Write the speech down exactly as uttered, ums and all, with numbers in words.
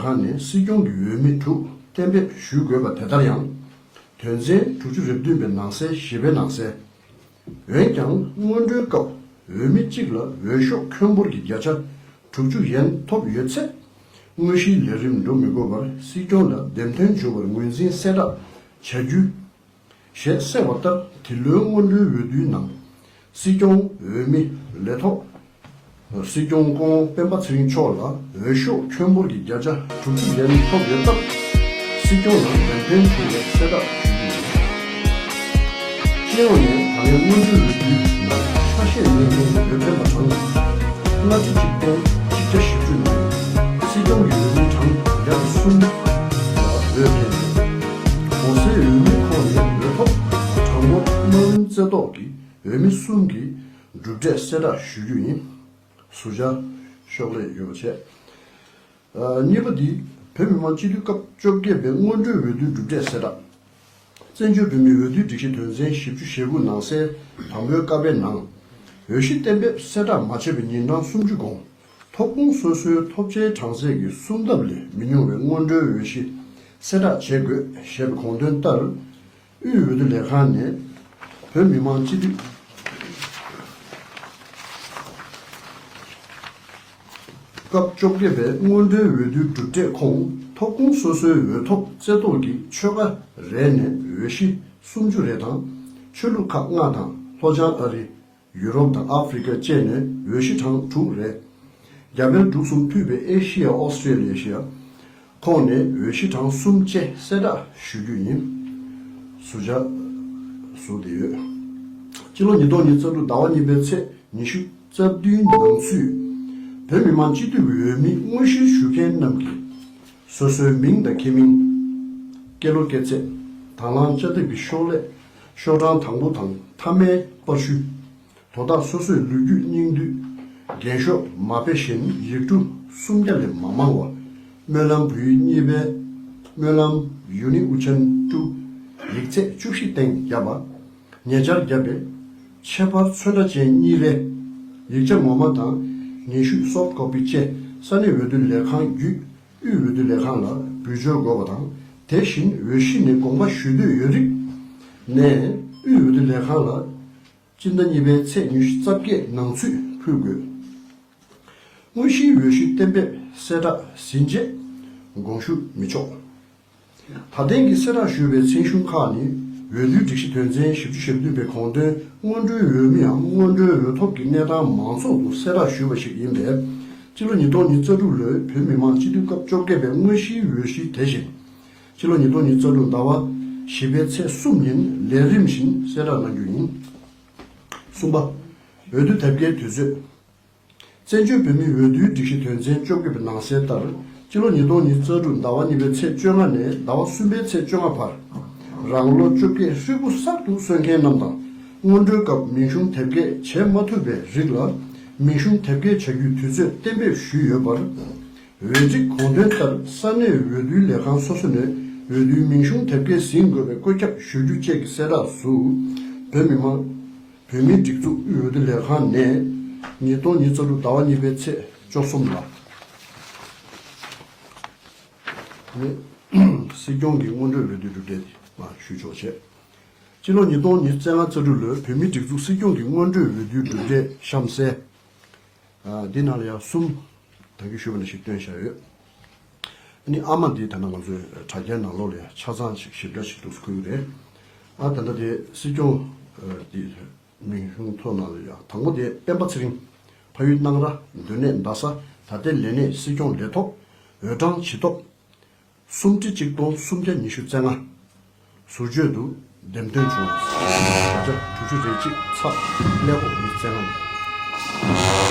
ཁང་ནས་སྲིད་སྐྱོང་གི་འོས་མི་དྲུག་གཏན་འབེབས་ཞུ་དགོས་པ་དེ་ལྟར་ཡང་། དོན་ཚན་དྲུག་ཅུ་རེ་བདུན་པའི་ནང་གསལ་བཞི་པའི་ནང་གསལ། འོན་ཀྱང་སྔོན་འགྲོའི་སྐབས་འོས་མི་གཅིག་ལ་འོས་ཤོག་ཁྱོན་འབོར་གྱི་བརྒྱ་ཆ་དྲུག་ཅུ་ཡན་ཐོབ་ཡོད་ཚེ། དངོས་གཞིའི་ལས་རིམ་འགྲོ་མི་དགོས་པར་སྲིད་སྐྱོང་ལ་འདེམས་ཐོན་བྱུང་བར་ངོས་འཛིན་གསལ་བསྒྲགས་བྱ་རྒྱུ། ཞེས་གསལ་བ་ལྟར། འདི་ལོའི་སྔོན་འགྲོའི་འོས་བསྡུའི་ནང་། སྲིད་སྐྱོང་འོས་མི་ལས་ཐོག་སྲིད་སྐྱོང་སྐུ་ངོ་སྤེན་པ་ཚེ་རིང་མཆོག་ལ་འོས་ཤོག་ཁྱོན་འབོར་གྱི་བརྒྱ་ཆ་དྲུག་ཅུ་ཡན་ཐོབ་ཡོད་སྟབས། སྲིད་སྐྱོང་ལ་འདེམས་ཐོན་བྱུང་བའི་གསལ་བསྒྲགས་ཞུ་རྒྱུ་ཡིན། སྤྱི་ཡོངས་ནས་ད་ལན་སྔོན་འགྲོའི་འོས་བསྡུའི་ནང་ཆ་ཤས་གནས་མཁན་འོས་འཕེན་པ་གྲངས་ལྔ་ཁྲི་གཅིག་སྟོང་གཅིག་བརྒྱ་བཞི་བཅུ་ནང་། སྲིད་སྐྱོང་གི་འོས་མི་གྲངས་བརྒྱ་དང་གསུམ་ལ་འོས་འཕེན་ཡོད། གོང་གསལ་འོས་མི་ཁོངས་ནས་འོས་ཐོབ་གྲངས་འབོར་དམའ་རིམ་རྩེ་ཐོག་གི་འོས་མི་གསུམ་གྱི་གྲུབ་འབྲས་གསལ་བསྒྲགས་ཞུ་རྒྱུ་ཡིན། ཟུར་བཞག་ཤོག་ལེ་ཡོད་པ་བྱས། ཨ། གཉིས་པ་འདི། བོད་མི་མང་སྤྱི་འཐུས་སྐབས་བཅོ་བརྒྱད་པའི་སྔོན་འགྲོའི་འོས་བསྡུའི་གྲུབ་འབྲས་གསལ་བསྒྲགས། བཙན་བྱོལ་བོད་མིའི་འོས་བསྡུའི་སྒྲིག་གཞི་དོན་ཚན་བཞི་བཅུ་ཞེ་དགུ་ནང་གསལ་དང་པོའི་ཀ་པའི་ནང་། འོས་གཞི་གཏན་འབེབས་གསལ་བསྒྲགས་མ་བྱས་པའི་ཉིན་གྲངས་སུམ་ཅུ་གོང་། ཐོབ་ཁུངས་སོ་སོའི་ཐོབ་ཆའི་གྲངས་ཚད་ཀྱི་གསུམ་ལྡབ་ལས་མི་ཉུང་བའི་སྔོན་འགྲོའི་འོས་གཞི་གསལ་བསྒྲགས་བྱེད་དགོས་ཞེས་པའི་དགོངས་དོན་ལྟར། དབུས་འོས་བསྡུ་ལས་ཁང་ནས་བོད་མི་མང་སྤྱི་འཐུས་སྐབས་བཅོ་བརྒྱད་པའི་སྔོན་འགྲོའི་འོས་བསྡུའི་གྲུབ་འབྲས་ཁོངས་ཐོབ་ཁུངས་སོ་སོའི་འོས་ཐོབ་རྩེ་ཐོག་གི་ཆོལ་ཁ་རེ་ནས་འོས་གཞི་སུམ་ཅུ་རེ་དང་། ཆོས་ལུགས་ཁག་ལྔ་དང་། ལྷོ་བྱང་ཨ་རི། ཡུ་རོབ་དང་ཨ་ཧྥེ་རི་ཁ་བཅས་ནས་འོས་གཞི་གྲངས་དྲུག་རེ། རྒྱ་བལ་འབྲུག་གསུམ་ཕུད་པའི་ཨེ་ཤི་ཡ་ཨོ་སི་ཀྲེ་ལི་ཤི་ཡ་ཁོངས་ནས་འོས་གཞི་གྲངས་གསུམ་བཅས་གསལ་བསྒྲགས་ཞུ་རྒྱུ་ཡིན། ཟུར་བཞག་ཟུར་བསྡད་ཡོད། སྤྱི་ལོ་ཉིས་སྟོང་ཉི་ཤུ་རྩ་དྲུག་ཟླ་བ་གཉིས་པའི་ཚེས་ཉི་ཤུ་རྩ་བདུན་ནང་ཚུད། བོད་མི་མང་སྤྱི་འཐུས་ཀྱི་འོས་མི་དངོས་གཞིར་ཞུགས་མཁན་རྣམས་ཀྱིས། སོ་སོའི་མིང་དང་ཁྱད་མིང་། སྐྱེས་ལོ་སྐྱེས་ཚེས། དང་བླངས་བཅའ་དེབ་ཀྱི་ཤོག་ལྷེ། ཤོག་གྲངས་དང་པོ་དང་མཐའ་མའི་པར་བཤུས། དོ་བདག་སོ་སོའི་ལོ་རྒྱུས་སྙིང་བསྡུས། རྒྱན་ཤོག་མ་དཔེ་བཞིན་ཡིག་འབྲུ་སུམ་བརྒྱ་ལས་མ་མང་བ། སྨོན་ལམ་བོད་ཡིག་གཉིས་པའི་སྨོན་ལམ་ཡུན་ནི་ཨུ་ཆན་ཀྲུའུ། ཡིག་ཚད་བཅུ་བཞི་སྟེང་བརྒྱབ་པ། ཉེ་ཆར་བརྒྱབ་པའི་ཁྱད་པར་ཚོན་ཁྲ་ཅན་གཉིས་རེ། ཡིག་ཆ་ངོ་མ་དང་སྙན་ཞུའི་སོཕ་ཊི་ཀོ་པི་བཅས་ས་གནས་འོས་བསྡུ་ལས་ཁང་བརྒྱུད་དབུས་འོས་བསྡུ་ལས་ཁང་ལ་འབུལ་འབྱོར་དགོས་པ་དང་། དེ་བཞིན་འོས་གཞི་ནས་དགོངས་པ་ཞུ་འདོད་ཡོད་རིགས་ནས་དབུས་འོས་བསྡུ་ལས་ཁང་ལ་སྤྱི་ཟླ་གཉིས་པའི་ཚེས་ཉི་ཤུ་རྩ་བརྒྱད་ནང་ཚུད་ཕུལ་དགོས། དངོས་གཞིའི་འོས་གཞི་གཏན་འབེབས་གསལ་བསྒྲགས་ཟིན་རྗེས་དགོངས་ཞུ་མི་ཆོག་ད་ཐེངས་ཀྱི་གསལ་བསྒྲགས་ཞུས་པའི་མཚན་གཞུང་ཁག་ནི། འོས་བསྡུའི་སྒྲིག་གཞི་དོན་ཚན་བཞི་བཅུ་ཞེ་བདུན་པའི་དགོངས་དོན་སྔོན་འགྲོའི་འོས་མིའམ་སྔོན་འགྲོའི་འོས་ཐོབ་ཀྱི་གནས་སྟངས་མང་ཚོགས་དུ་གསལ་བསྒྲགས་ཞུས་པ་ཞིག་ཡིན་པས། སྤྱི་ལོ་ཉིས་སྟོང་ཉི་ཤུ་རྩ་དྲུག་ལོའི་བོད་མི་མང་སྤྱི་འཐུས་སྐབས་བཅོ་བརྒྱད་པའི་དངོས་གཞིའི་འོས་གཞི་དེ་བཞིན། སྤྱི་ལོ་ཉིས་སྟོང་ཉི་ཤུ་རྩ་དྲུག་ཟླ་བ་བཞི་པའི་ཚེས་གསུམ་ཉིན་ལས་རིམ་བཞིན་གསལ་བསྒྲགས་གནང་རྒྱུ་ཡིན། གསུམ་པ། འོས་བསྡུ་དེབ་སྐྱེལ་དུས་ཚོད། བཙན་བྱོལ་བོད་མིའི་འོས་བསྡུའི་སྒྲིག་གཞི་དོན་ཚན་བཅོ་བརྒྱད་པའི་ནང་གསལ་ལྟར། སྤྱི་ལོ་ཉིས་སྟོང་ཉི་ཤུ་རྩ་དྲུག་ཟླ་བ་གཉིས་པའི་ཚེས་བཅོ་ལྔ་ནས་ཟླ་བ་གསུམ་པའི་ཚེས་བཅོ་ལྔ་བར། རང་ལོ་བཅོ་བརྒྱད་ཧྲིལ་པོ་གསར་དུ་སོན་མཁན་རྣམས་དང་། སྔོན་འགྲོའི་སྐབས་མིང་གཞུང་དེབ་སྐྱེལ་བྱེད་མ་ཐུབ་པའི་རིགས་ལ། མིང་གཞུང་དེབ་སྐྱེལ་བྱ་རྒྱུའི་དུས་ཚོད་གཏན་འབེབས་ཞུས་ཡོད་པར། འོས་སྒྲིག་དགོངས་དོན་ལྟར་ས་གནས་འོས་བསྡུའི་ལས་ཁང་སོ་སོ་ནས་འོས་བསྡུའི་མིང་གཞུང་དེབ་སྐྱེལ་ཟིན་དགོས་པའི་བཀོད་ཁྱབ་ཞུ་རྒྱུ་བཅས་ཀྱི་གསལ་བསྒྲགས་སུ། བོད་མི་མང་། བོད་མིའི་སྒྲིག་འཛུགས་དབུས་འོས་བསྡུ་ལས་ཁང་ནས་ཉིས་སྟོང་ཉི་ཤུ་རྩ་དྲུག་ཟླ་བ་གཉིས་པའི་ཚེས་བཅུ་གསུམ་ལ། ནི། སྲིད་སྐྱོང་གི་སྔོན་འགྲོའི་འོས་བསྡུའི་གྲུབ་འབྲས་དེ་མར་ཞུས་ཆོག་བྱས། སྤྱི་ལོ་ཉིས་སྟོང་ཉི་ཤུ་རྩ་ལྔ་རྩ་དྲུག་ལོའི་བོད་མིའི་སྒྲིག་འཛུགས་སྲིད་སྐྱོང་གི་སྔོན་འགྲོའི་འོས་བསྡུའི་གྲུབ་འབྲས་གཤམ་གསལ། ཨ། འདི་ནང་ལ་ཡང་གསུམ། ད་གིན་ཞུས་པ་ནང་བཞིན་བཏོན་བཞག་ཡོད། ཨ་ནི་ཨ་མ་འདི་ད་ནང་ང་ཚོའི་དྲ་རྒྱའི་ནང་ལོགས་ལ་ཡང་ཆ་ཚང་ཞིག་ཞིབ་ཕྲ་ཞིག་འདུག་སེ་འཁོད་ཀྱི་རེད། ཨ། ད་ལྟ་དེ་སྲིད་སྐྱོང་། ཨ། འདི་མིང་གཞུང་ཐོག་ནང་ལ་ཡང་དང་པོ་དེ་སྤེན་པ་ཚེ་རིང་། ཕ་ཡུལ་སྣང་ར། སྡོད་གནས་རྡ་ས། ད་ལྟའི་ལས་གནས་སྲིད་སྐྱོང་ལས་ཐོག་འོས་གྲངས་ཇི་ཐོབ། སུམ་ཁྲི་གཅིག་སྟོང་སུམ་བརྒྱ་ཉི་ཤུ་རྩ་ལྔ། ཟུར་བརྗོད་དུ། འདེམས་ཐོན་བྱུང་བ། བརྒྱ་ཆ་དྲུག་ཅུ་རེ་གཅིག་ཚབ། ཀླད་ཀོར་མི་རྩ་ལྔ་ནས།